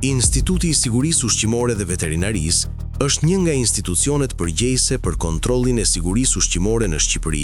Instituti i Sigurisë Ushqimore dhe Veterinarisë është një nga institucionet përgjegjëse për kontrollin e sigurisë ushqimore në Shqipëri,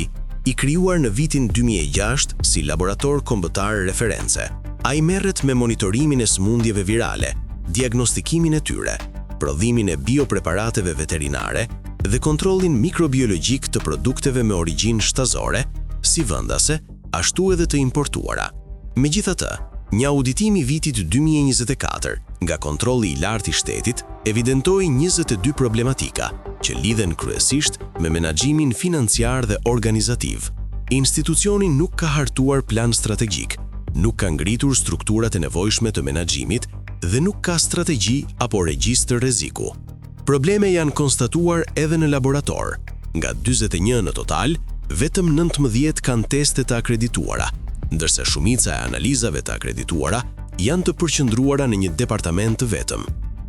i krijuar në vitin 2006 si laborator kombëtar reference. Ai merret me monitorimin e sëmundjeve virale, diagnostikimin e tyre, prodhimin e biopreparateve veterinare dhe kontrollin mikrobiologjik të produkteve me origjinë shtazore, si vendase, ashtu edhe të importuara. Megjithatë, një auditim i vitit 2024 nga Kontrolli i Lartë i Shtetit evidentoi 22 problematika që lidhen kryesisht me menaxhimin financiar dhe organizativ. Institucioni nuk ka hartuar plan strategjik, nuk ka ngritur strukturat e nevojshme të menaxhimit dhe nuk ka strategji apo regjistër rreziku. Probleme janë konstatuar edhe në laborator. Nga 41 në total, vetëm 19 kanë teste të akredituara, ndërsa shumica e analizave të akredituara janë të përqendruara në një departament të vetëm.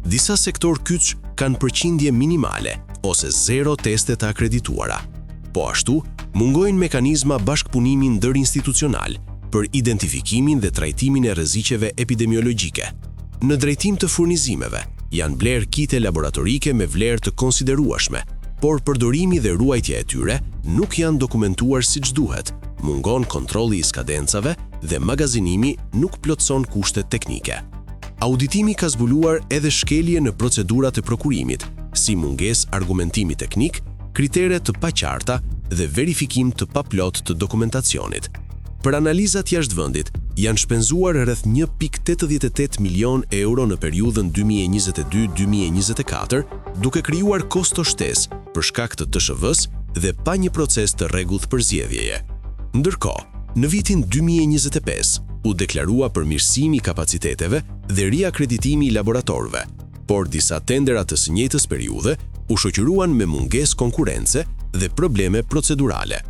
Disa sektorë kyç kanë përqindje minimale ose zero teste të akredituara. Po ashtu, mungojnë mekanizma bashkëpunimi ndërinstitucional për identifikimin dhe trajtimin e rreziqeve epidemiologjike. Në drejtim të furnizimeve, janë blerë kite laboratorike me vlerë të konsiderueshme, por përdorimi dhe ruajtja e tyre nuk janë dokumentuar siç duhet, mungon kontrolli i skadencave dhe magazinimi nuk plotëson kushtet teknike. Auditimi ka zbuluar edhe shkelje në procedurat e prokurimit, si mungesë argumentimi teknik, kritere të paqarta dhe verifikim të paplotë të dokumentacionit. Për analizat jashtë vendit, janë shpenzuar rreth 1.88 milion euro në periudhën 2022-2024, duke krijuar kosto shtesë për shkak të TSHV-së dhe pa një proces të rregullt përzgjedhjeje. Ndërkohë, në vitin 2025 u deklarua përmirësimi i kapaciteteve dhe riakreditimi i laboratorëve, por disa tendera të së njëjtës periudhe u shoqëruan me mungesë konkurrence dhe probleme procedurale.